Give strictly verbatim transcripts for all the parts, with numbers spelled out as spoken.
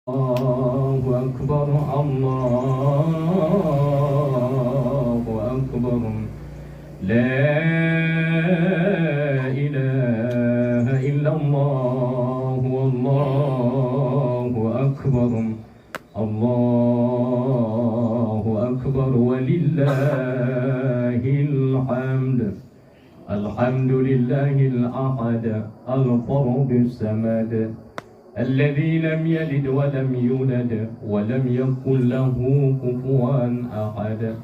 الله أكبر، الله أكبر. لا إله إلا الله، والله أكبر. الله أكبر ولله الحمد. الحمد لله الأحد الفرد الصمد، الذي لم يلد ولم يولد ولم يكن له كفوا أحد.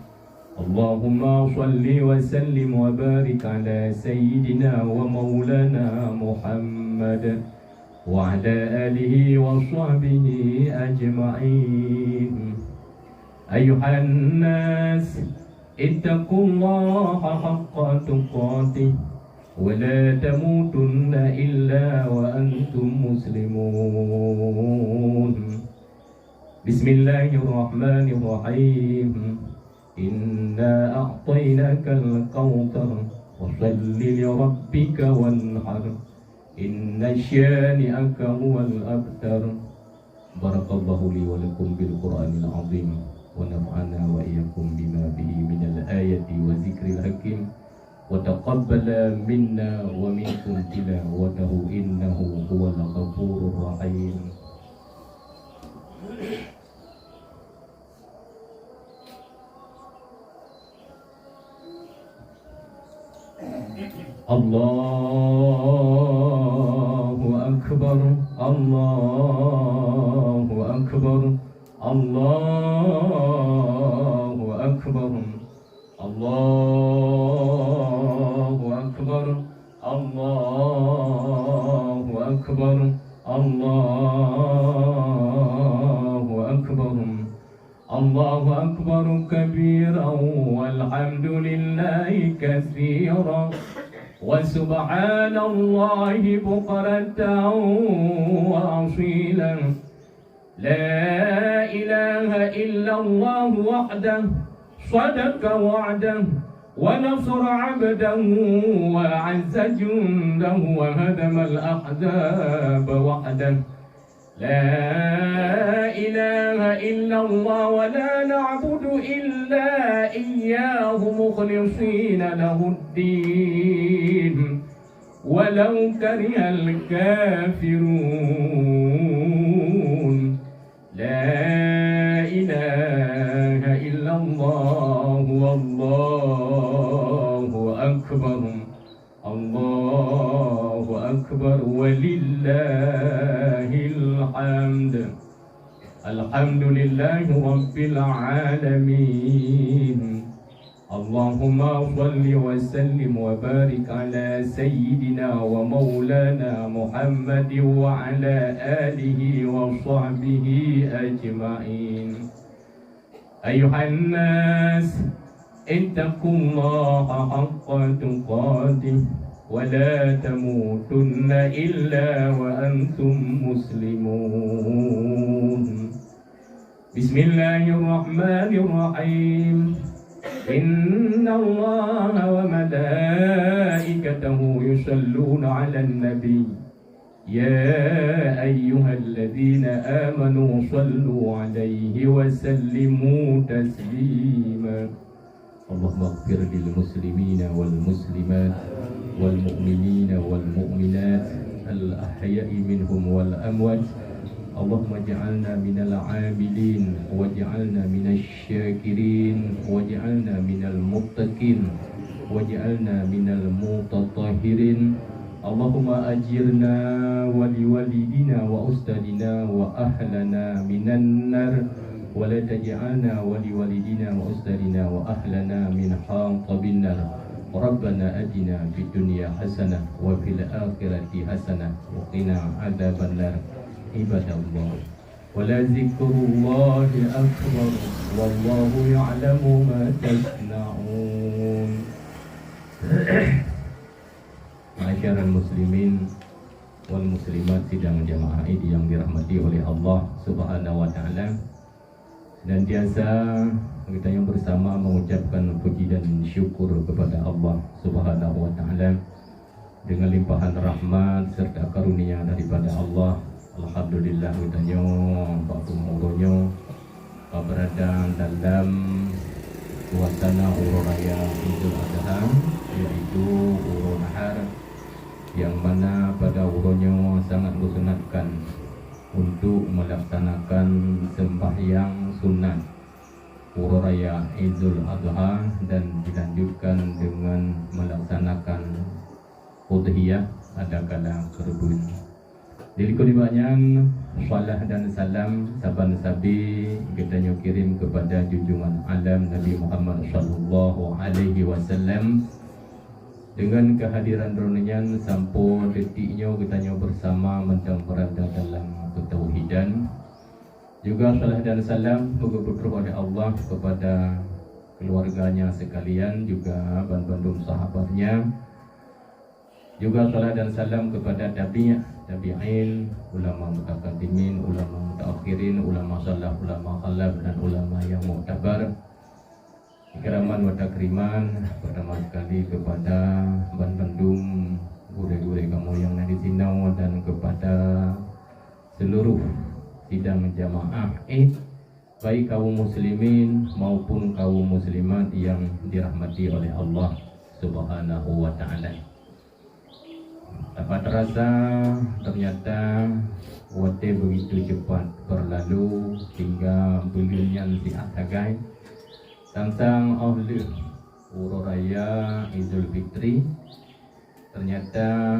اللهم صل وسلم وبارك على سيدنا ومولانا محمد وعلى آله وصحبه أجمعين. أيها الناس، اتقوا الله حق تقاته ولا تموتن إلا وأنتم مسلمون. بسم الله الرحمن الرحيم. إنا أعطيناك الكوثر، فصل لربك وانحر، إن شانئك هو الأبتر. بارك الله لي ولكم بالقرآن العظيم، ونفعنا وإياكم بما فيه من الآيات والذكر الحكيم، وتقبل منا ومنكم تلاوته إنه هو الغفور الرحيم. الله أكبر، الله أكبر، الله أكبر. الله أكبر، الله أكبر، الله أكبر. الله أكبر كبيرا، والحمد لله كثيرا، وسبحان الله بكرة وأصيلا. لا إله إلا الله وحده، صدق وعده، ونصر عبده، وأعز جنده، وهزم الأحزاب وحده. لا إله إلا الله، ولا نعبد إلا إياه، مخلصين له الدين، ولو كره الكافرون. لا إله إلا الله، والله أكبر، الله أكبر، ولله الحمد. الحمد لله رب العالمين. اللهم صل وسلم وبارك على سيدنا ومولانا محمد وعلى آله وصحبه أجمعين. أيها الناس، اتقوا الله حق تقاته ولا تموتن إلا وأنتم مسلمون. بسم الله الرحمن الرحيم. إن الله وملائكته يصلون على النبي، يا أيها الذين آمنوا صلوا عليه وسلموا تسليما. اللهم اغفر للمسلمين والمسلمات والمؤمنين والمؤمنات الأحياء منهم والأموات. اللهم اجعلنا من العاملين، واجعلنا من الشاكرين، واجعلنا من المتقين، واجعلنا من المتطهرين. اللهم أجرنا ولوالدينا وأستاذنا وأهلنا من النار، ولا تجعلنا ولوالدينا وأستاذنا وأهلنا من حطب النار. ربنا آتنا في الدنيا حسنة وفي الآخرة حسنة وقنا عذاب النار. عباد الله، ولذكر الله أكبر، والله يعلم ما تصنعون. Ma'asyiral muslimin wal muslimat sidang jamaah Id yang dirahmati oleh Allah Subhanahu wa Ta'ala. Senantiasa kita yang bersama mengucapkan puji dan syukur kepada Allah Subhanahu wa Ta'ala dengan limpahan rahmat serta karunia daripada Allah. Alhamdulillah, geutanyoe bak uroe nyoe ka beurada dalam suasana uroe raya Idul Adha, yaitu uroe nahar, yang mana pada uroe nyoe sangat geusunatkan untuk melaksanakan sembahyang sunat uroe raya Idul Adha dan dilanjutkan dengan melaksanakan udhiyah adakala keureubeuen. Di likot nibak nyan, salam dan salam saban sabe geutanyoe kirém keupada junjungan alam Nabi Muhammad sallallahu alaihi wasallam. Dengan kehadiran droeneuh nyan, sampoe detik nyoe geutanyoe bersama mantong beurada dalam keutauhidan. Juga salam dan salam beugeupeutreuk oleh Allah kepada keluarganya sekalian, juga ban-, bandum sahabatnya. Juga salam dan salam kepada tabi', tabi'in, ulama mutakadimin, ulama mutaakhirin, ulama salaf, ulama khalaf, dan ulama yang muktabar. Ikraman wa takriman, pertama sekali kepada ban-, bandum gurée-gurée kamoe nyang na di sinoe dan kepada seluruh sidang jamaah Id, baik kaum muslimin maupun kaum muslimat yang dirahmati oleh Allah Subhanahu wa Ta'ala. Dapat terasa, ternyata watée begitu cepat berlalu, hingga buleuen nyan siat sagai. Tantang óh lheueh uroe raya Idul Fitri, ternyata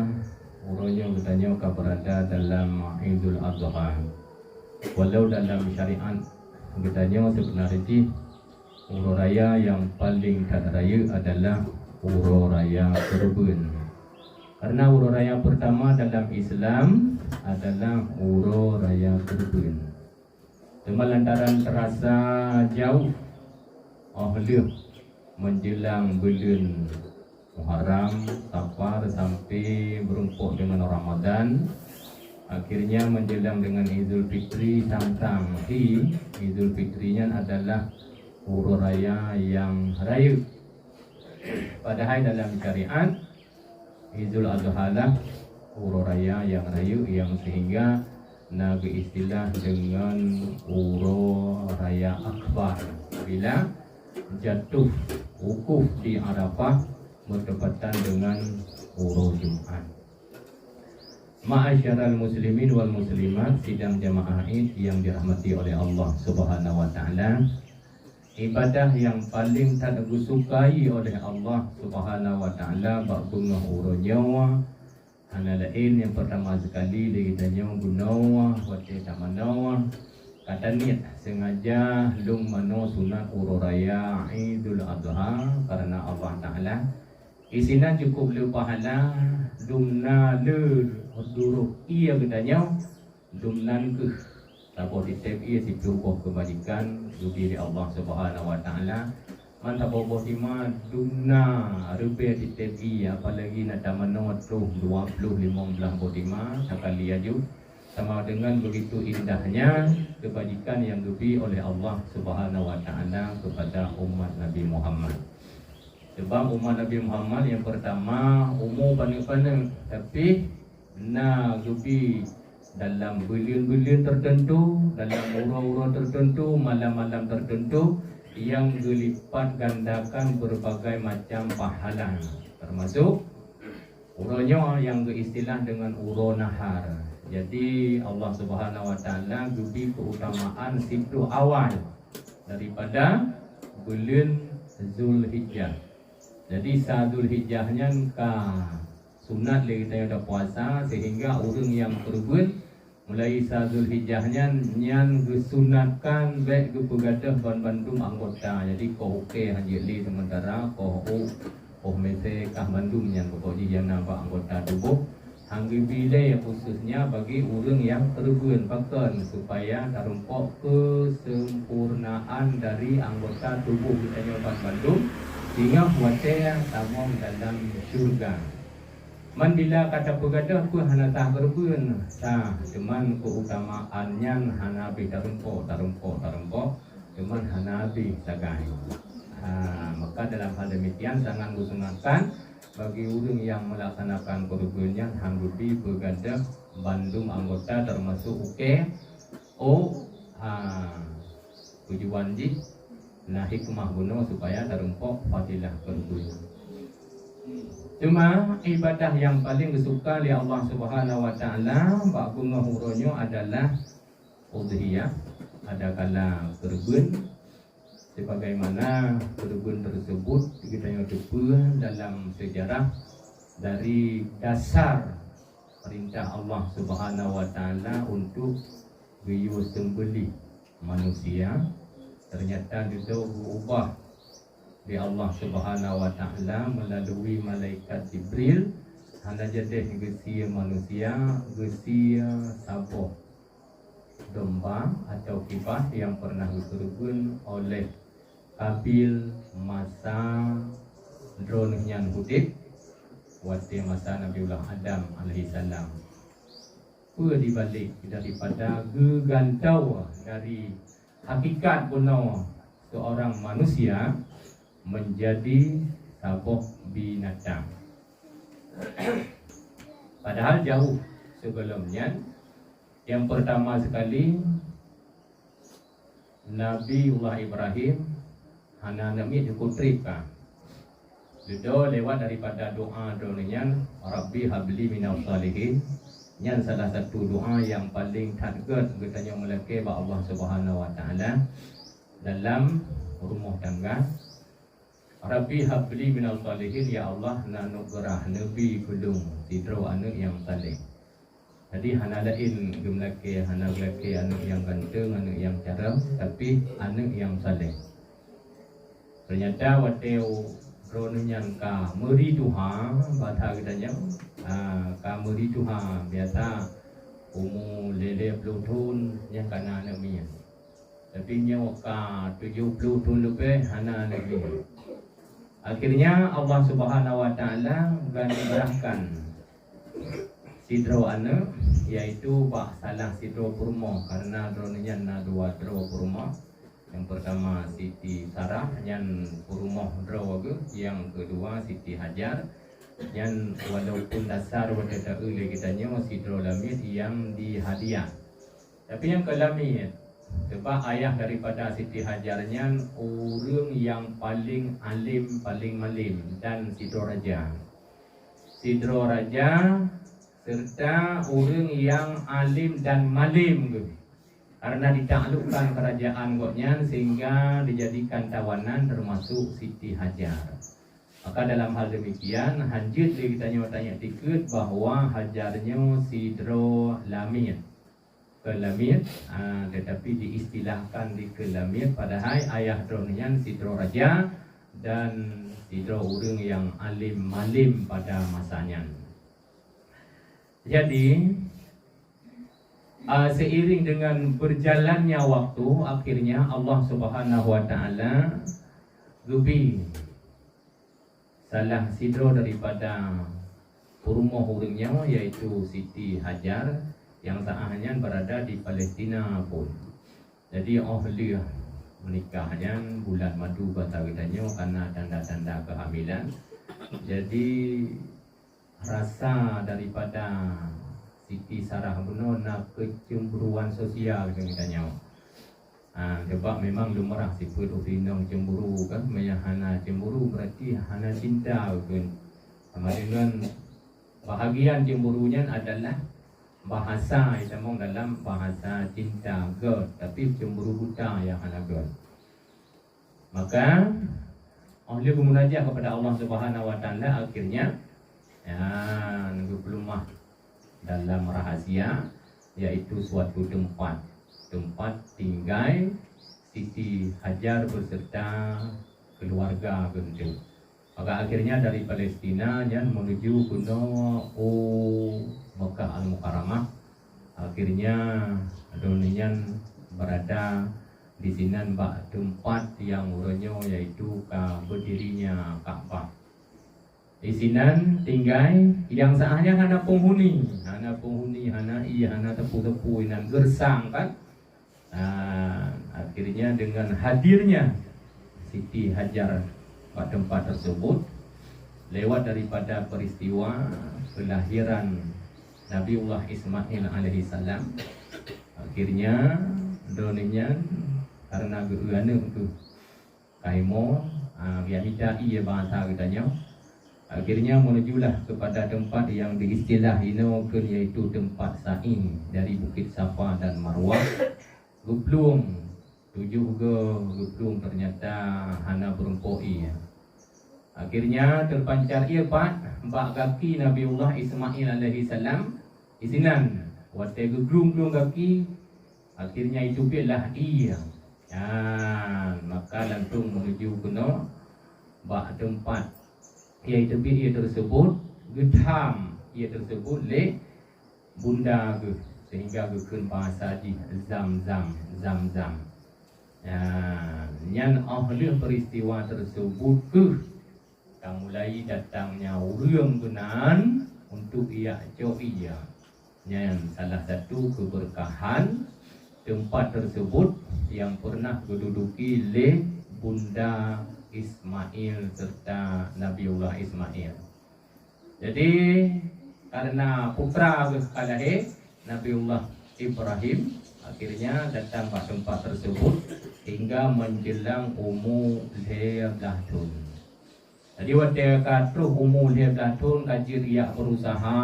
uroe nyoe geutanyoe ka beurada dalam Idul Adha. Walau dalam syariat geutanyoe seubeuna jih uroe raya nyang paleng that rayeuk adalah uroe raya keureubeuen. Karena uroe raya pertama dalam Islam adalah uroe raya keureubeuen. Teuma lantaran terasa jauh óh lheueh menjelang buleuen Muharram, Safar sampai beureumpok dengan Ramadan, akhirnya menjelang dengan Idul Fitri, tantang hi Idul Fitri nyan adalah uroe raya nyang rayeuk. Padahai dalam syariat, Idul Adha lah uroe raya nyang rayeuk, nyang sehingga na geuistilah dengan uroe raya akbar, bila jatuh wukuf di Arafah bertepatan dengan uroe Jumat. Ma'asyiral muslimin wal muslimat, sidang jamaah Id yang dirahmati oleh Allah Subhanahu wa Ta'ala, ibadah nyang paleng that geusukai oleh Allah Subhanahu wa Ta'ala bak beungoh uroe nyoe hana laén, nyang pertama sekali lé geutanyoe bunoe watée tamanoe ka taniet sengaja lôn manoe sunat uroe raya Idul Adha, karena Allah Ta'ala isinan cukup le pahala, dumna le duruk ie geutanyoe, dumnan keuh saboh titeb ie siplôh boh keubajikan geubri lé Allah Subhanahu wa Ta'ala. Man saboh boh tima dumna reubée titeb ie, apalagi na tamanoe troh dua ploh limong blaih boh tima sakali aju, sama dengan begitu indahnya keubajikan nyang geubri oleh Allah Subhanahu wa Ta'ala kepada umat Nabi Muhammad. Sebab umat Nabi Muhammad nyang pertama umu paneuk-paneuk, tapi na geubri dalam buleuen-buleuen tertentu, dalam uroe-uroe tertentu, malam-malam tertentu, nyang geulipat gandakan berbagai macam pahala, termasuk uroe nyoe nyang geuistilah dengan uroe nahar. Jadi, Allah Subhanahu wa Ta'ala geubri keutamaan siplôh awai daripada buleuen Zulhijjah. Jadi, sa Zulhijjah nyan ka sunat lé geutanyoe tapuasa, sehingga ureuëng nyang keureubeuen mulai sa Zulhijjah nyan, nyan geusunatkan bék geupeugadôh ban bandum anggota. Jadi, koh ukée hana jeuet lé, sementara koh ôk, koh misé, kah bandum nyan pokok jih nyang na bak anggota tuboh. Hana geubri lé, khususnya bagi ureuëng nyang keureubeuen, pakon, supaya tarumpok keuseumpurnaan dari anggota tuboh geutanyoe ban bandum, singoh watée tamong dalam syeuruga. Man bila ka tapeugadôh peue hana sah keureubeuen? Sah, cuman keutamaan nyan hana habéh tarumpok, tarumpok, tarumpok, cuman hana habéh sagai. Ha, maka dalam hal demikian sangat geusunatkan bagi ureuëng nyang melaksanakan keureubeuen nyan hana geubri peugadôh Bandum anggota, termasuk ukée, oh, ha, tujuan jih na hikmah bunoe supaya tarumpok fadilah keureubeuen. Cuma ibadah nyang paleng geusuka lé Allah Subhanahu wa Taala bak beungoh uroe nyoe adalah udhiyah, adakala keureubeuen, sebagaimana keureubeuen tersebut geutanyoe teupeue dalam sejarah dari dasar perintah Allah Subhanahu wa Taala untuk geuyue seumbeuléh manusia, ternyata dudoe geuubah lé Allah Subhanahu wa Taala melalui malaikat Jibril, hana jadeh geusie manusia, geusie saboh domba atau kibas nyang pernah geukeureubeuen oleh Kabil masa droeneuh nyan udeb, watée masa Nabiullah Adam alaihissalam. Peue dibalek daripada geugantoe dari hakikat bunoe seorang manusia menjadi saboh binatang? Padahal jauh sebelum nyan, yang pertama sekali, Nabiullah Ibrahim hana aneuk miet, jikheun treb ka. Dudoe lewat daripada doa droeneuh nyan, "Rabbi habli minas shalihin." Nyan salah satu doa nyang paleng that gét geutanyoe meulakée bak Allah Subhanahu wa Taala dalam rumoh tangga. "Rabbi habli minas shalihin," ya Allah, na anugeurah neubi keu lôn sidroe aneuk nyang saleh. Jadi hana laén geumeulakée, hana geulakée aneuk nyang ganteng, aneuk nyang carông, tapi aneuk nyang saleh. Ternyata watée droeneuh nyan ka meuri tuha, basa geutanyoe, ah, ka meuri tuha, biasa umu lhée-lhée ploh thon nyan ka na aneuk miet. Tapi nyoe ka tujoh ploh thon leubeh hana aneuk miet. Akhirnya Allah Subhanahu wa Taala geuanugeurahkan sidroe aneuk, yaitu bak salah sidroe peurumoh, karena droeneuh nyan na dua droe peurumoh. Yang pertama Siti Sarah, nyan peurumoh droe geuh, yang kedua Siti Hajar. Nyan walaupun dasar watée taeu lé geutanyoe sidroe lamiet nyang dihadiah. Tapi nyang keu lamiet, sebab ayah daripada Siti Hajar nyan ureuëng nyang paleng alem, paleng malem dan sidroe raja. Sidroe raja serta ureuëng nyang alem dan malem geuh, karena ditaklukkan kerajaan gobnyan sehingga dijadikan tawanan, termasuk Siti Hajar. Maka dalam hal demikian, hanjeuet lé geutanyoe tanyoe tikeue bahwa Hajar nyoe sidroe lamiet. Keu lamiet, ah, tetapi diistilahkan dikeue lamiet, padahai ayah droeneuh nyan sidroe raja dan sidroe ureuëng nyang alem malem pada masa nyan. Jadi, ah, seiring dengan berjalannya waktu, akhirnya Allah Subhanahu wa Taala geubi salah sidroe daripada peurumoh ureuëng nyoe, yaitu Siti Hajar, nyang saát nyan berada di Palestina pun. Jadi, óh lheueh meunikah nyan, bulan madu basa geutanyoe kana tanda-tanda keuhamilan. Jadi, rasa daripada Siti Sarah bunoe na keucemburuan sosial keu geutanyoe. Ha, sebab memang lumrah sifeuet ureuëng inong cemburu kan, meunyo hana cemburu berarti hana cinta ureuëng. Sama dengan bahagian cemburu nyan adalah bahasa, itamong dalam bahasa cinta gét, tapi cemburu buta nyang hana gét. Maka, óh lheueh beumunajat kepada Allah Subhanahu wa Taala, akhirnya, ya, geupeuleumah dalam rahasia, yaitu suatu tempat, tempat tinggai Siti Hajar beserta keluarga geuh. Maka akhirnya dari Palestina nyan menuju keunoe u Mekah Al-Mukarramah. Akhirnya, droeneuh nyan berada di sinan bak tempat nyang uroe nyoe, yaitu ka berdirinya Ka'bah. Di sinan tinggai nyang saát nyan hana penghuni, hana penghuni, hana ié, hana teupeu-teupeu inan, gersang kan. Nah, akhirnya dengan hadirnya Siti Hajar bak tempat tersebut, lewat daripada peristiwa kelahiran Nabiullah Ismail alaihissalam. Akhirnya, droeneuh nyan karena geu-eu aneuëk keuh, kaimoe, ah, geujak mita ie bahasa geutanyoe. Akhirnya, meunujulah kepada tempat yang diistilah inoe kheun, yaitu tempat sa'i dari Bukit Safa dan Marwah. Geuplueng tujoh goe, geuplueng, ternyata hana meurumpok ie. Akhirnya, teupancar ie pat bak gaki Nabiullah Ismail alaihissalam. Isinan, watée geuglueng-glueng gaki, akhirnya iteubiet lah ie. Nyan, maka langsung meunuju keunoe bak teumpat ie iteubiet ie tersebut, geutham ie tersebut lé bunda geuh, sehingga geukheun bahasa jih Zam-Zam, Zam-Zam. Nyan, nyan óh lheueh peristiwa tersebut keuh ka mulai datangnya ureuëng keunan untuk ijak cok ie. Nyan salah satu keberkahan tempat tersebut yang pernah geududuki lé Bunda Ismail serta Nabiullah Ismail. Jadi, karena putra geuh ka lahé, Nabiullah Ibrahim, akhirnya datang bak tempat tersebut hingga menjelang umu lhée blaih thon. Jadi, watée ka troh umu lhée blaih thon, ka jeuet ijak berusaha,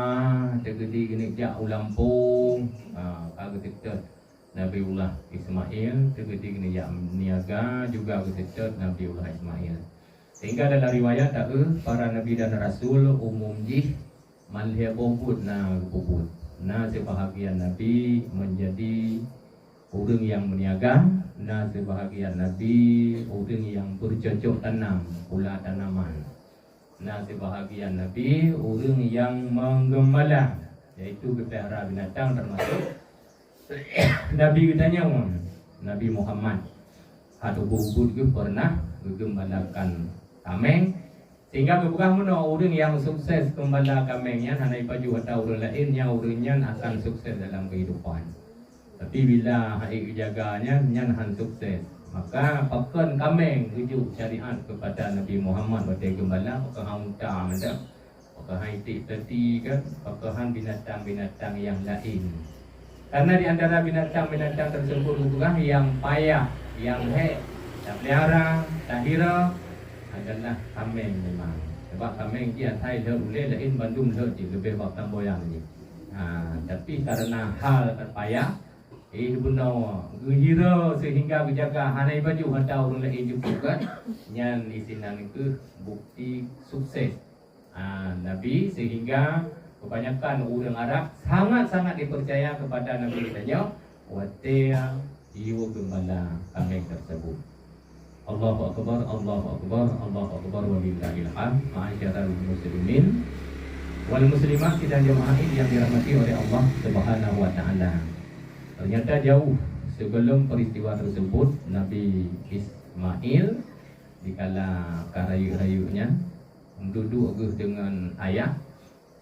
teugeudi geuneuk jak u lampôh, ha, ka geuseutôt Nabiullah Ismail, teugeudi geuneuk jak meuneugah, juga geuseutôt Nabiullah Ismail. Sehingga dalam riwayat taeu, para nabi dan rasul umum jih man lhée boh buet na geupeubuet. Na sibahagian nabi menjadi ureuëng nyang meuniaga, na sibahagian nabi ureuëng nyang beucocok tanam, pula tanaman. Na sibahagian nabi ureuëng nyang menggembala, yaitu geupelihara binatang, termasuk Nabi geutanyoe, Nabi Muhammad. Hat ubit-ubit geuh pernah geugembalakan kaméng, sehingga geupeugah meunoe, ureuëng nyang sukses geumbala kaméng nyan hana jipajoh ata ureuëng laén, nyang ureuëng nyan akan sukses dalam kehidupan. Tapi bila hana geujaga nyan, nyan hán sukses. Maka pakon kaméng geujok syariat keupada Nabi Muhammad watée geumbala, pakon hán unta mantong. Pakon hán iték teuti kan, pakon hán binatang-binatang nyang laén. Karena di antara binatang-binatang tersebut geupeugah nyang payah, nyang hék tapelihara, tahira adalah kaméng memang. Sebab kaméng jih asai lheueh ulée, laén bandum lheueh jih, leubeh bak tamboyang jih. Ha, tapi karena hal payah, eh, bunoe geuhira sehingga geujaga hana jipajoh ata ureuëng laén jipeubuet, nyan disinan keuh bukti sukses. Ah, Nabi, sehingga kebanyakan ureuëng Arab sangat-sangat dipercaya kepada Nabi geutanyoe watée yue geumbala kaméng tersebut. Allahu Akbar, Allahu Akbar, Allahu Akbar, walillahil hamd, ma'asyiral muslimin wal muslimat sidang jamaah Id yang dirahmati oleh Allah Subhanahu wa Ta'ala. Ternyata jauh sebelum peristiwa tersebut, Nabi Ismail dikala ka rayeuk-rayeuk nyan, duduek geuh deungon ayah.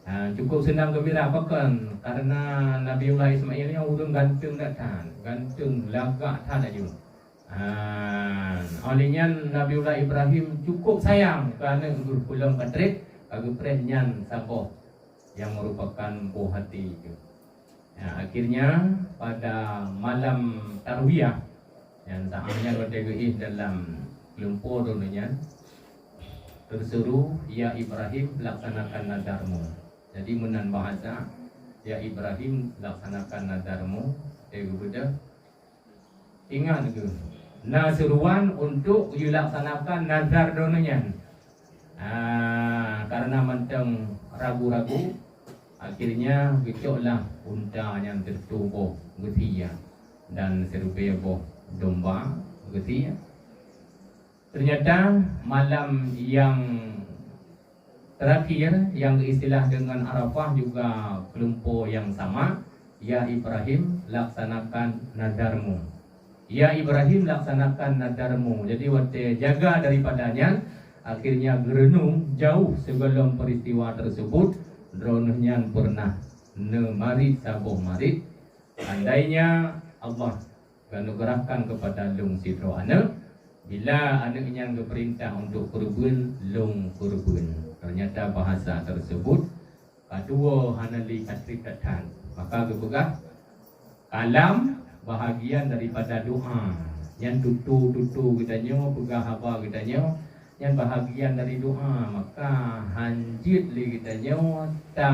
Ha, cukup seunang geumbira, pakon? Karena Nabiullah Ismail nyan ureuëng ganteueng that-that, ganteueng lagak that laju. Ha, óh lheueh nyan Nabiullah Ibrahim cukup sayang keu aneuëk geuh, peulom ka treb, ka geupreh nyan saboh nyang merupakan boh hati geuh. Ya, akhirnya pada malam tarwiyah, nyang saát nyan watée geuéh dalam lumpo droeneuh nyan, teusuruh, "Ya Ibrahim, laksanakan nadarmu." Jadi meunan bahasa, "Ya Ibrahim, laksanakan nadarmu." Watée geubeudôh, ingat geuh, na seuruan untuk yue laksanakan nazar droeneuh nyan. Ah, karena mantong ragu-ragu, akhirnya geucoklah unta nyang teutuboh geusia dan siribée boh domba geusia. Ternyata malam yang terakhir, yang geuistilah dengan Arafah, juga kelompok yang sama, "Ya Ibrahim, laksanakan nadarmu." "Ya Ibrahim, laksanakan nadarmu." Jadi watée jaga daripada nyan, akhirnya geureunung jauh sigohlom peristiwa tersebut, droeneuh nyan pernah neumarit saboh marit. Andainya Allah geuanugeurahkan kepada lôn sidroe aneuëk, bila aneuëk nyan geupeurintah untuk keureubeuen, lôn keureubeuen. Ternyata bahasa tersebut Ka tuwoe hana lé ka trép that-that. Maka geupeugah, kalam bahagian daripada doa. Nyan tutoe-tutoe geutanyoe, peugah haba geutanyoe, nyan bahagian dari doa. Maka hanjeuet lé geutanyoe ta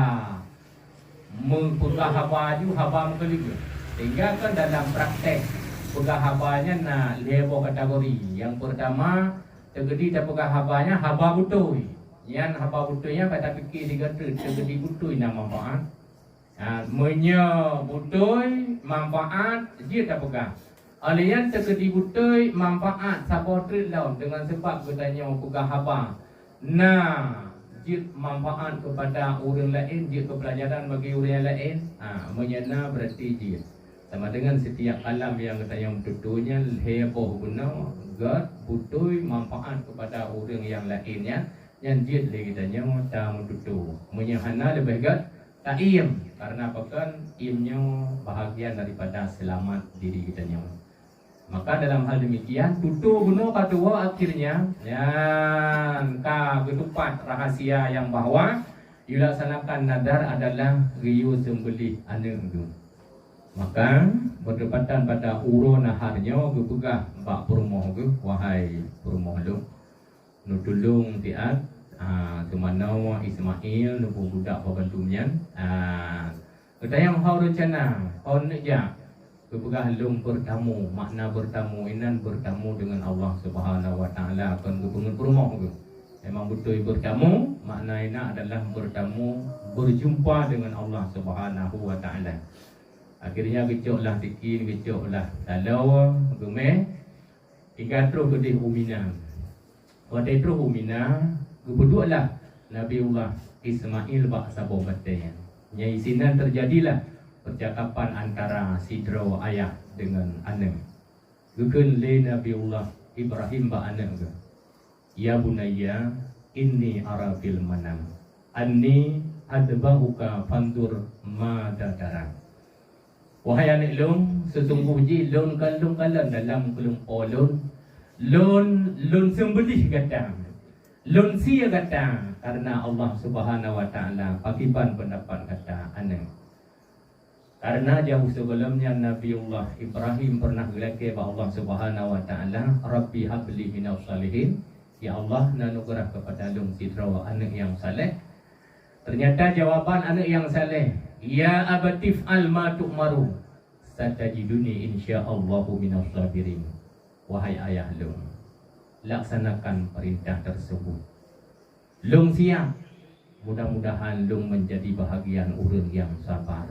meupeugah haba aju, haba meukeuleueng. Sehingga kan dalam praktek peugah haba nyan na lhèe boh kategori. Nyang peurtama, teukeudi tapeugah haba nyan haba beutôi. Nyan haba beutôi nyan ka tapike sigoe treuk, teukeudi beutôi na manfaat. Ha, meunyoe beutôi manfaat, jeuet tapeugah. Óh lheueh nyan teukeudi beutôi manfaat saboh treuk lom deungon sabab geutanyoe peugah haba na jeuet manfaat keupada ureuëng laén, jeuet keu peulajaran bagi ureuëng nyang laén. Ha, meunyoe na, berarti jeuet. Sama dengan setiap kalam nyang geutanyoe meututoe nyan lhèe boh bunoe, gèt, beutôi, manfaat keupada ureuëng nyang laén nyan, nyan jeuet lé geutanyoe tameututoe. Meunyoe hana, leubeh gèt taiem, karena pakon, iem nyoe bahagian daripada seulamat diri geutanyoe. Maka dalam hal demikian, tutoe bunoe ka tuwoe akhirnya, nyan ka geutupat rahasia nyang bahwa jilaksanakan nadar adalah geuyue seumbeuléh aneuëk geuh. Maka, beutepatan pada uroe nahar nyoe geupeugah bak peurumoh geuh, "Wahai peurumoh lôn, neutulông siat, a, teumanoe Ismail, neupeue budak bak bandum nyan." A, geutanyong ho reuncana, ho neuk jak. Geupeugah, "Lôn beurtamu." Makna beurtamu inan beurtamu deungon Allah Subhanahu wa Taala, kon geupeungeut peurumoh geuh. Memang beutôi beurtamu, makna inan adalah beurtamu, beurjumpa deungon Allah Subhanahu wa Taala. Akhirnya geucok lah sikin, geucok lah taloe, geumè, hingga troh keudeh u Mina. Watèe troh u Mina, geupeuduek lah Nabiullah Ismail bak saboh batèe. Nyang sinan teujadilah peucakapan antara sidroe ayah deungon aneuëk. Geukheun lé Nabiullah Ibrahim bak aneuëk geuh, "Ya bunayya, inni ara fil manam anni adzbahuka fanzur madza tara." Wahai aneuëk lôn, seusunggoh jih lôn ka lôn kalon dalam keulumpo lôn, lôn, lôn seumbeuléh gata, lôn sie gata karena Allah Subhanahu wa Taala, pakriban peundapat gata aneuëk. Karena jauh sigohlom nyan Nabiullah Ibrahim pernah geulakèe bak Allah Subhanahu wa Taala, "Rabbi habli minas shalihin," "Ya Allah, neuanugeurah keupada lôn sidroe aneuëk nyang saleh." Ternyata jawaban aneuëk nyang saleh, "Ya abatif'al ma tu'maru, satajiduni insyaallahu minas sabirin." Wahai ayah lôn, laksanakan perintah tersebut. Lôn siap, mudah-mudahan lôn menjadi bahagian ureuëng nyang sabar.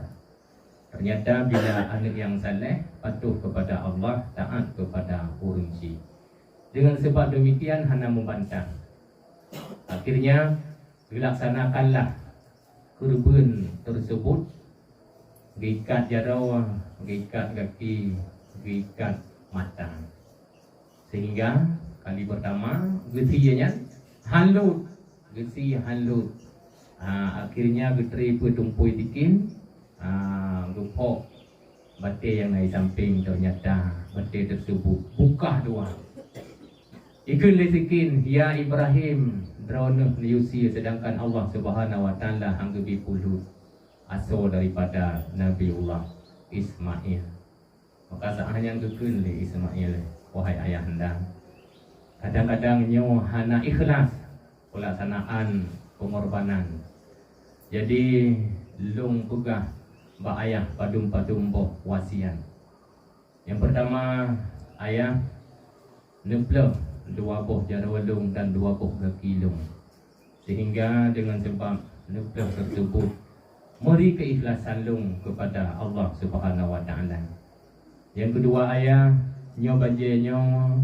Ternyata bila aneuëk nyang saleh patuh kepada Allah, taat kepada ureuëng chik. Dengan sebab demikian hana membantah. Akhirnya, dilaksanakanlah keureubeuen tersebut, geuikat jaroe, geuikat gaki, geuikat mata. Sehingga kali pertama geusie nyan han lôt, geusie han lôt. Ha, akhirnya geutré peutumpôi sikin, ha, geuphok batèe nyang na di sampéng, ternyata batèe tersebut bukah dua. Ikheun lé sikin, "Ya Ibrahim, droeneuh neuyue sie, sedangkan Allah Subhanahu wa Taala han geubri peuleut asoe daripada Nabiullah Ismail." Maka saat nyan geukheun lé Ismail, "Wahai ayahanda, kadang-kadang nyoe hana ikhlas peulaksanaan pengorbanan. Jadi, lôn peugah bak ayah padum-padum boh wasiat. Nyang pertama, ayah, neuplôh dua boh jaroe lôn dan dua boh gaki lôn, sehingga dengan sebab neuplôh tersebut meuri keikhlasan lôn kepada Allah Subhanahu wa Taala. Nyang kedua, ayah, nyoe bajèe nyoe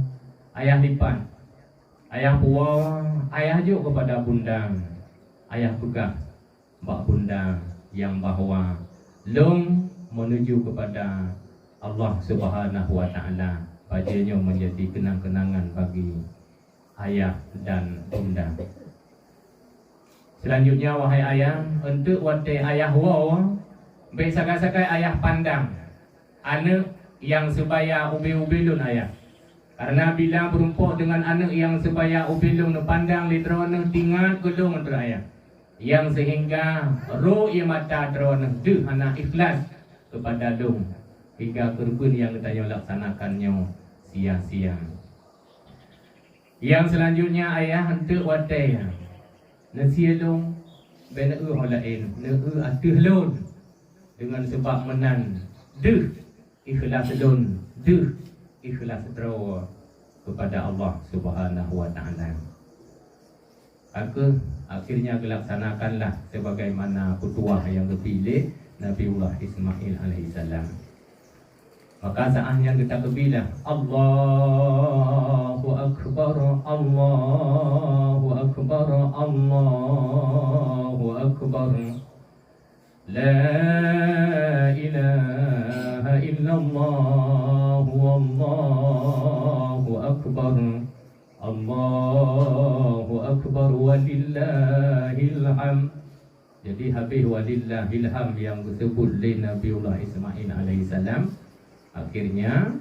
ayah lipat, ayah puwoe, ayah jok kepada bunda, ayah peugah bak bunda nyang bahwa lôn menuju kepada Allah Subhanahu wa Taala, bajèe nyoe menjadi kenang-kenangan bagi ayah dan bunda. Selanjutnya, wahai ayah, untuk watèe ayah woe, bèk sagai-sagai ayah pandang aneuëk nyang sebaya ubé-ubé lôn, ayah. Karena bila meurumpok dengan aneuëk nyang sebaya ubé lôn neupandang lé droeneuh, tingat keu lôn, ayah. Nyang seuhingga rô ie mata droeneuh deuh hana ikhlas keupada lôn, hingga keureubeuen nyang geutanyoe laksanakan nyoe sia-sia. Nyang seulanjutnya, ayah, eunteuk watée neusie lôn, bék neueu ho laén, neueu ateueh lôn. Deungon sabab meunan deuh ikhlas lôn, deuh ikhlas droe keupada Allah Subhanahu wa Ta'ala. Ka kheueh akhirnya geulaksanakanlah sebagaimana peutuah nyang geubri lé Nabiullah Ismail alaihissalam. Maka saát nyan geutakbilah, "Allahu Akbar, Allahu Akbar, Allahu Akbar. La ilaha illallah, wallahu akbar. Allahu Akbar, walillahil hamd." Jadi, habéh walillahil hamd nyang geuseubut lé Nabiullah Ismail alaihissalam, akhirnya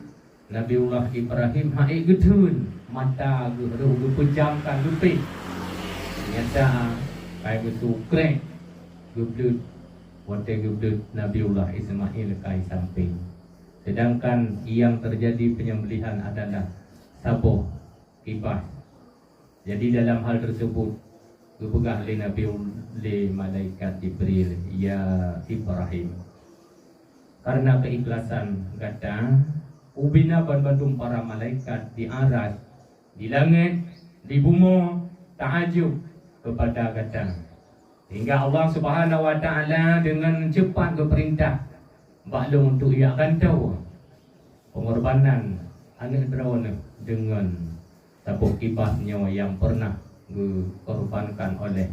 Nabiullah Ibrahim han ék geutheun, mata geuh rôh geupeujamkan leupeh. Nyata kai beusu krek geubleuet, watée geubleuet Nabiullah Ismail kai sampéng. Sedangkan nyang teujadi penyembelihan adalah saboh kibas. Jadi, dalam hal tersebut, geupeugah lé Nabi, lé malaikat Jibril, "Ya Ibrahim, karena keikhlasan gata, ubina banmandum para malaikat di aras, di langét, di bumoe, taajub keupada gata." Hingga Allah Subhanahu wa Ta'ala deungon cepat geupeurintah bak lôn untuk jak gantoe peungorbanan aneuëk droeneuh deungon saboh kibas nyoe nyang peureunah geukorbankan oleh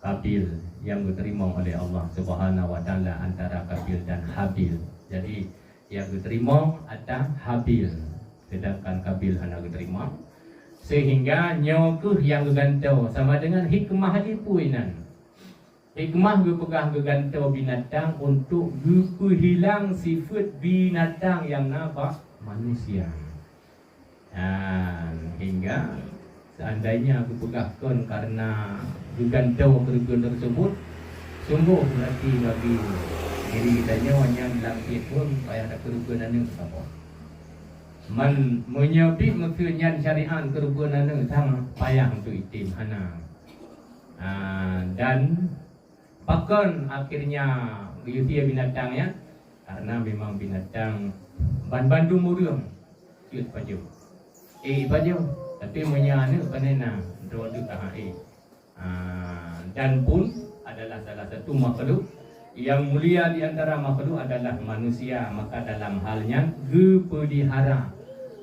Kabil, nyang geuteurimong oleh Allah Subhanahu wa Ta'ala antara Kabil dan Habil. Jadi, nyang geuteurimong adalah Habil, sedangkan Kabil hana geuteurimong. Sehingga nyoe kheueh nyang geugantoe, sama dengan hikmah jih peue inan. Hikmah geupeugah geugantoe binatang untuk geupeuhilang sifeuet binatang nyang na bak manusia. Dan hingga seandainya geupeugah kon karena geugantoe keureubeuen tersebut, sungguh berarti bagi diri geutanyoe nyang lam pih pun payah takeureubeuen aneuëk saboh. Man, meunyoe bit meukeue nyan syariat keureubeuen aneuëk, sang payah untuk item hana. Ah, dan pakon akhirnya geuyue sie binatang nyan? Karena memang binatang banmandum ureuëng cit pajoh. Eh, pajoh. Tapi meunyoe aneuëk pane na, droe teuh ka ék. Ah, dan pun adalah salah satu makhluk yang mulia di antara makhluk adalah manusia, maka dalam hal nyan geupeulihara,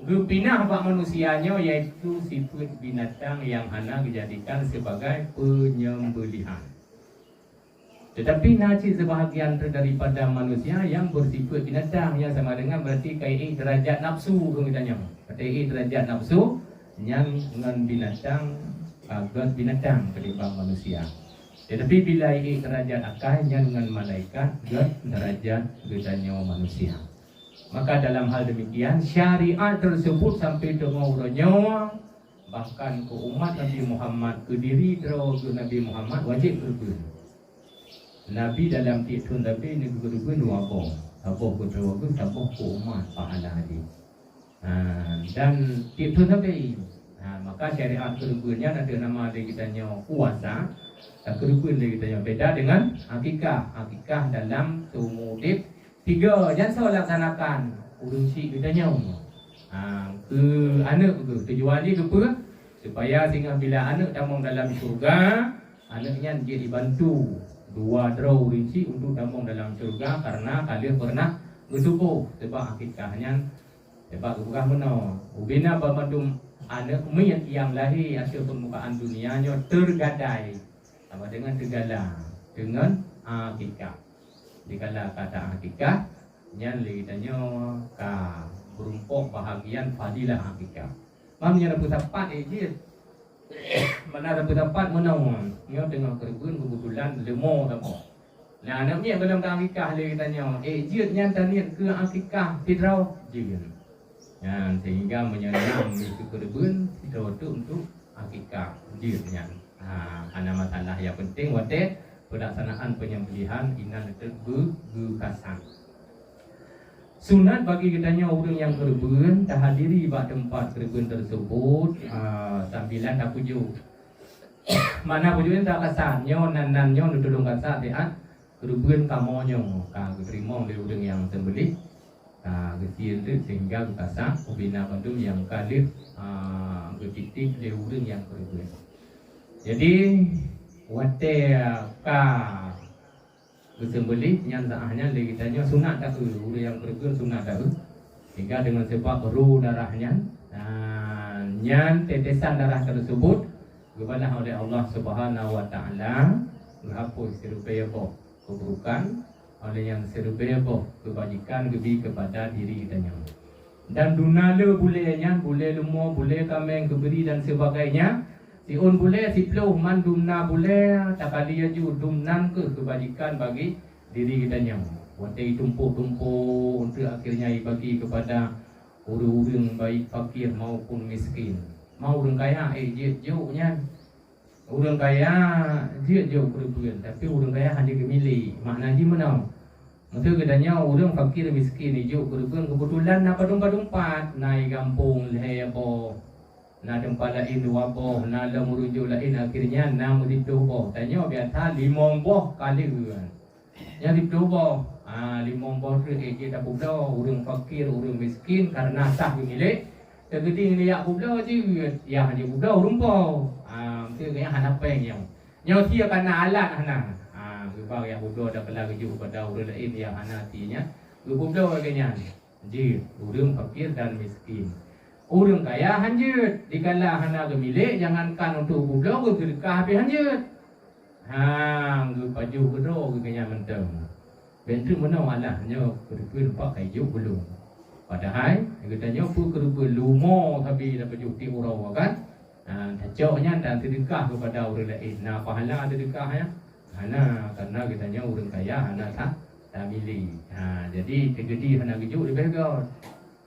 geupinah bak manusia nyoe, yaitu sifeuet binatang yang hana geujadikan sebagai penyembelihan. Tetapi na cit sebahagian daripada manusia yang bersifat binatang, yang sama dengan berarti kaiék derajat nafsu keu geutanyoe. Kaiék derajat nafsu nyan ngon binatang, ah, gét binatang ketimbang manusia. Tetapi bila ék derajat akai nyan ngon malaikat gét derajat geutanyoe manusia. Maka dalam hal demikian, syariat tersebut sampai teungoh uroe nyoe, bahkan keu umat Nabi Muhammad, keu diri droe geuh Nabi Muhammad wajéb keureubeuen. Nabi dalam tieb thon sabe neukeureubeuen dua boh, saboh keu droe geuh, saboh keu umat pahala jih. Ha, dan tieb thon sabe. Ha, maka syariat keureubeuen nyan ateueh nama lé geutanyoe puasa, takeureubeuen lé geutanyoe beda dengan akikah. Akikah dalam seumu udeb tiga nyan soe laksanakan? Ureuëng chik geutanyoe. Ha, keu aneuëk geuh, tujuan jih keupeue? Supaya singoh bila aneuëk tamong dalam syurga, aneuëk nyan jeuet jibantu dua droe ureuëng chik untuk tamong dalam syurga karena ka lheueh peureunah geutuboh. Sabab akikah nyan, sabab geupeugah meunoe, ubena banmandum aneuëk miet nyang lahé ateueh peurmukaan dunia nyoe teugadai sama dengan teugala deungon akikah. Dikala ka ta-akikah, nyan lé geutanyoe ka meurumpok bahagian fadilah akikah. Mam nyan sapeue sapat, eh, jeuet. Mana sapeue sapat meunoe, nyoe teungoh keureubeuen keubeutulan leumo saboh. Nah, aneuk miet gohlom ta-akikah lé geutanyoe, eh, jeuet nyan taniet keu akikah sidroe jeuet. Nyan sehingga meunyoe nam meukeureubeuen sidroe teuk untuk akikah jeuet nyan. Ha, hana masalah, nyang penting watèe peulaksanaan penyembelihan inan teuk geu-, geukasang. Sunat bagi geutanyoe ureueng nyang keureubeuen tahadiri bak teumpat keureubeuen teuseubut, ha, sambilan tapujoe. Makna pujoe nyan takasat, nyoe nan, nan nyoe neutulông kasat siat keureubeuen kamoe nyoe ka geuteurimong lé ureueng nyang seumbelih. Ha, geusien teuk sehingga geukasang ubena bandum nyang ka lheueh, ha, geutitip lé ureueng nyang keureubeuen. Jadi, watèe ka geuseumbelih nyan, saat nyan lé geutanyoe sunat taeu, ureueng nyang keureubeuen sunat taeu. Sehingga deungon sabab roh darah nyan, ha, nyan tetesan darah teuseubut geubalah oleh Allah Subhanahu wa Taala, geuhapus siribèe boh keburukan, oleh nyang siribèe boh keubajikan geubi keupada diri geutanyoe. Dan dum na le bulèe nyan, bulèe leumo, bulèe kaméng, keubiri dan sebagainya, siôn bulèe, siploh, mandum na bulèe, takali laju dum nan keuh keubajikan bagi diri geutanyoe. Watèe itumpôk-tumpôk, untuk akhirnya ibagi keupada ureueng-ureueng, baik fakir maupun miskin. Ma ureueng kaya, eh, jeuet jok nyan. Ureueng kaya jeuet jok keureubeuen, tapi ureueng kaya hana geumilék. Makna jih meunoe. Meuseu geutanyoe ureueng fakir miskin ijok keureubeuen, keubeutulan na padum-padum pat, na i gampông lhèe boh, na teumpat laén dua boh, na lam ureueng jok laén, akhirnya na meusiploh boh. Tanyoe biasa limong boh ka lheueh. Nyan siploh boh. Ha, limong boh treuk, eh, jeuet tapeubloe ureueng fakir, ureueng miskin, kareuna sah geumilék. Teukeudi ngon jak peubloe jeuet, yah jeuet peubloe ureueng po. Ha, meuseu geuh nyan hana péng nyoe. Nyoe sie ka na alat hana. Ha, geuba jak peubloe, takala geujok bak ureueng laén nyang hana sie nyan, geupeubloe lagèe nyan. Jeuet, ureueng fakir dan miskin. Ureueng kaya han jeuet, dikala hana geumilék, jangankan untuk peubloe, geuseudeukah pih han jeuet. Ha, geupajoh keudroe geuh nyan mantong. Bèk treuk meunoe alah nyoe keureubeuen pat ka ijok ulôn. Padahai geutanyoe peue keureubeuen leumo sabe tapajoh tiep uroe kan? Ha, tacok nyan dan seudeukah keupada ureueng laén. Na pahala seudeukah nyan? Hana, karena geutanyoe ureueng kaya hana ta-, tamilék. Ha, jadi teukeudi hana geujok leubeh göt.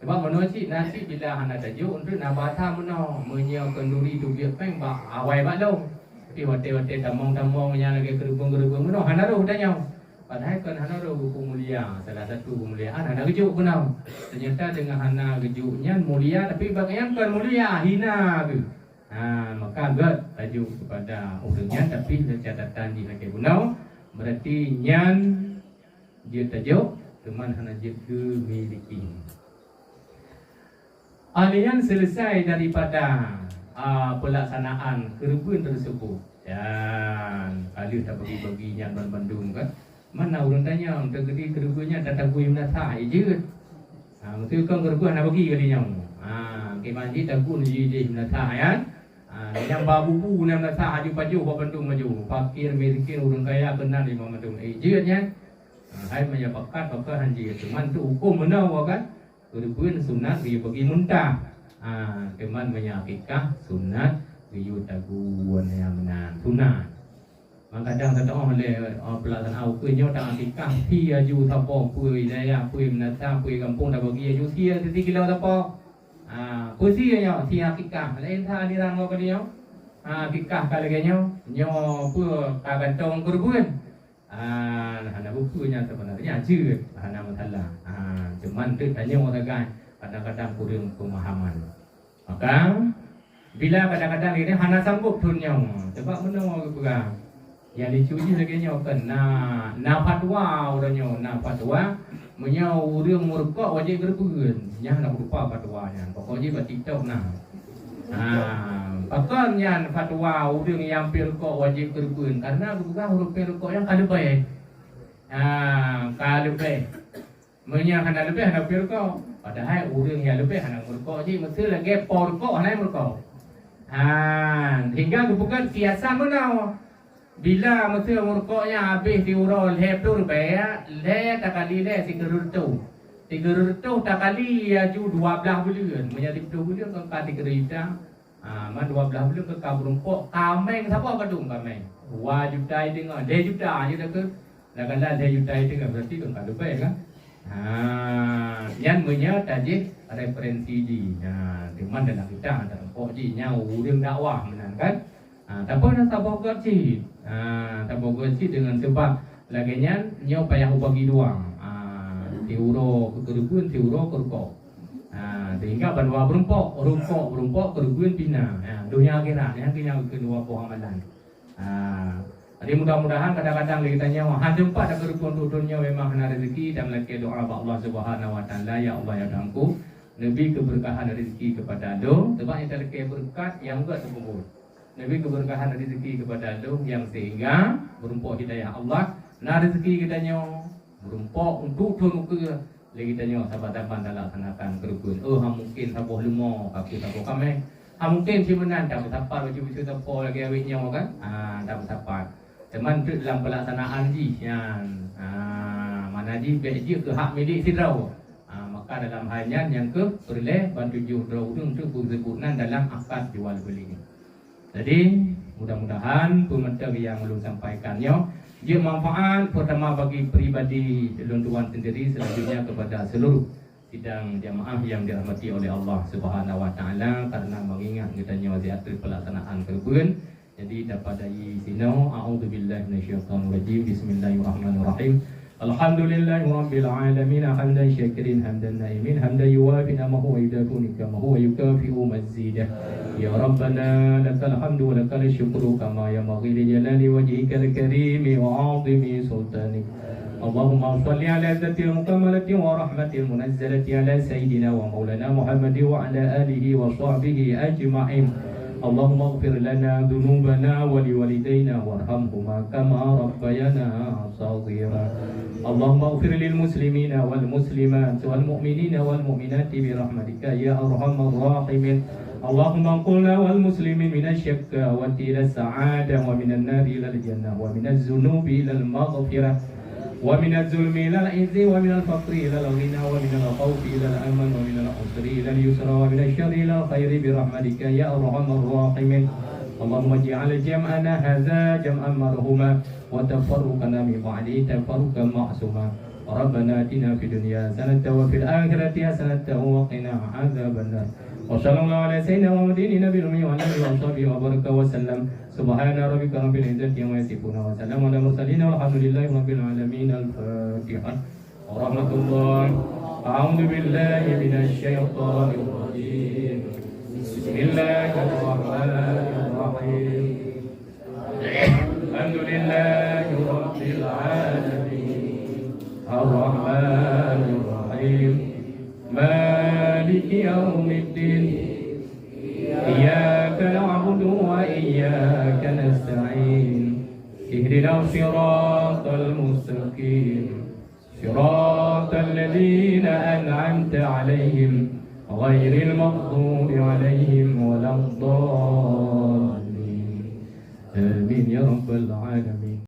Sabab meunoe cit na cit bila hana tajok, untuk na basa meunoe, meunyoe khanduri teubiet péng bak awai bak lôn. Tapi watèe-watèe tamong-tamong nyang lagèe keureubeuen-keureubeuen meunoe hana roh tanyoe. Padahai kon hana roh geupeumulia, salah satu keumuliaan hana geujok keunoe. Teunyata deungon hana geujok nyan mulia, tapi bak nyan kon mulia, hina geuh. Ha, maka göt tajok keupada ureueng nyan, tapi lé catatan jih lagèe bunoe, berarti nyan jeuet tajok, teuma hana jeuet geumiliki. Alèh nyan selesai daripada, a, pelaksanaan keureubeuen teuseubut. Dan ka lheueh tabagi-bagi nyan ban mandum kan. Mana ureueng tanyong, teukeudi keureubeuen nyan tatagui meunasah, eh, jeuet. Ha, meuseu kon keureubeuen hana bagi kali nyoe. Ha, keuman jih tagui jih meunasah nyan. Ha, nyang ba bubu na meunasah aju pajoh bak bandum aju. Fakir, miskin, ureueng kaya keunan limong mandum. Eh, jeuet nyan. Ha, hai meunyoe pakat, pakat han jeuet. Teuma tu huköm meunoe kan. Keureubeuen sunat geuyue bagi muntah. Ha, teuma meunyoe akikah sunat geuyue taguen nyang meunan. Sunat. Mangkadang teutoh lé, oh, peulaksanaan ukeue nyoe ta akikah, sie aju sapo, peue dayah, peue meunasah, peue gampông tabagi aju sie siti kilo sapo. Ha, peue sie nyoe, sie akikah. Laén that aliran ngon keu nyoe. Ha, akikah ka lagèe nyoe, nyoe peue ka gantong keureubeuen. Ah, hana buku nyan sebenarnya jeuet, hana masalah. Ah, cuman dek tanyoe sagai, kadang-kadang kurang pemahaman. Maka, bila kadang-kadang ini hana sanggup thon nyoe, sebab meunoe geupeugah. Nyang lucu jih lagèe nyoe kan, na, na fatwa uroe nyoe, na fatwa, meunyoe ureueng meurukok wajéb geureubeuen. Nyan na beureupa fatwa nyan, pokok jih bak TikTok na. Ha, pakon nyan fatwa ureueng nyang peuet rukok wajéb keureubeuen? Karena geupeugah ureueng peuet rukok nyan ka leubeh. Ha, ka leubeh. Meunyoe hana leubeh, hana peuet rukok. Padahai ureueng nyang leubeh hana meurukok jih, meuseu lagèe po rukok hana meurukok. Ha, sehingga geupeugah kiasan meunoe. Bila meuseu meurukok nyan habéh siuroe lhèe ploh ribèe, lhèe takali lhèe sikureueng reutôh. Sikureueng reutôh takali laju dua blaih buleuen. Meunyoe siploh buleuen kan ka sikureueng juta. Ha, man dua blaih buleuen kan ka meurumpok. Kaméng saboh padum kaméng? Dua juta i teungoh, lhèe juta je dah keu. Kadang-kadang lhèe juta i teungoh, berarti kan ka leubeh kan? Ha, nyan meunyoe tajih referensi jih. Ha, teuma dalam kitab tarumpok jih nyan ureueng dakwah meunan kan? Ha, tapi na saboh göt cit. Ha, saboh göt cit deungon seubab lagèe nyan nyoe payah ubagi dua. Ha, siuroe keu keureubeuen, siuroe keu rukok. Ha, sehingga bandua beurumpok, rukok beurumpok, keureubeuen pih na. Ha, donya akhirat, nyan keuh nyang keu dua boh amalan. Ha, jadi mudah-mudahan kadang-kadang lé geutanyoe han teumpat takeureubeuen dudoe nyoe memang hana rezeki dan meulakèe doa bak Allah Subhanahu wa Taala, "Ya Allah, ya Tuhanku, neubi keberkahan rezeki kepada lôn," sebab nyang talakèe beureukat nyang göt teupeubuet. Neubi keberkahan rezeki kepada lôn nyang sehingga meurumpok hidayah Allah, na rezeki geutanyoe meurumpok untuk thôn ukeue lé geutanyoe saban-saban talaksanakan keureubeuen. Oh, ha mungken saboh leumo, ka keu saboh kaméh. Ha mungken siat meunan, tameusapat bacut-bacut sapo lagèe awét nyoe kan? Ha, tameusapat. Teuma teuk lam peulaksanaan jih nyan. Ha, mana jih bèk jeuet keu hak milék sidroe. Ha, maka dalam hal nyan nyang keuh peureulèe ban tujoh droe ureueng teuk beuseubut nan dalam akad jual beuli. Jadi, mudah-mudahan peumantong nyang ulôn sampaikan nyoe jeuet manfaat, pertama bagi pribadi lôn tuan sendiri, selanjutnya kepada seluruh sidang jamaah yang dirahmati oleh Allah Subhanahu wa Taala, karena mengingat geutanyoe di ateueh pelaksanaan keureubeuen. Jadi, tapadai sinoe, a'udzubillahi minasyaitonirrajim. Bismillahirrahmanirrahim. Alhamdulillahirabbil alamin, hamdan syakirin, hamdan naimin, hamdan yuwafi ni'amahu wa yudafi nikamahu wa yukafi'u mazidah. Ya Rabbana, lakal hamdu wa lakal syukru kama yanbaghi li jalali wajhikal karimi wa 'azimi sultanik. Allahumma shalli ala dzatil mukammalati wa rahmatil munazzalati ala sayyidina wa maulana Muhammad wa ala alihi wa sahbihi ajma'in. Allahumma ighfir lana dzunubana wa liwalidaina warhamhuma kama rabbayana shaghira. Allahumma ighfir lil muslimina wal muslimat wal mu'minina wal mu'minati bi rahmatika ya arhamar rahimin. Allahumma anqilna wal muslimin minasy syaqawati ilas sa'adah, wa minan nari ilal jannah, wa minaz dzunubi ilal maghfirah, wa minaz zulmi ilal izzi, wa minal faqri ilal ghina, wa minal khaufi ilal aman, wa minal usri ilal yusra, wa minasy syarri ilal khairi bi rahmatika ya arhamar rahimin. Allahumma ij'al jam'ana hadza jam'an marhuma, wa tafarruqana min ba'dihi tafarruqan ma'suma. Rabbana atina fid dunya hasanatan wa fil akhirati hasanatan wa qina adzabannar. Wa sallallahu ala sayyidina Muhammadin nabiyil ummi wa ala alihi wa sahbihi wa baraka wa sallam. Subhana rabbika rabbil izzati amma yasifun, wa salamun ala mursalin, walhamdulillahi rabbil alamin. Al-Fatihah. Warahmatullah. A'udzu billahi minasy syaithanir rajim. Bismillahirrahmanirrahim. Alhamdulillahi rabbil alamin. Arrahmanir rahim. Maliki yaumiddin. Iyyaka na'budu wa iyyaka nasta'in. Ihdinas siratal mustaqim. Siratal ladzina an'amta 'alaihim, ghairil maghdubi 'alaihim waladdallin. Amin ya rabbal alamin.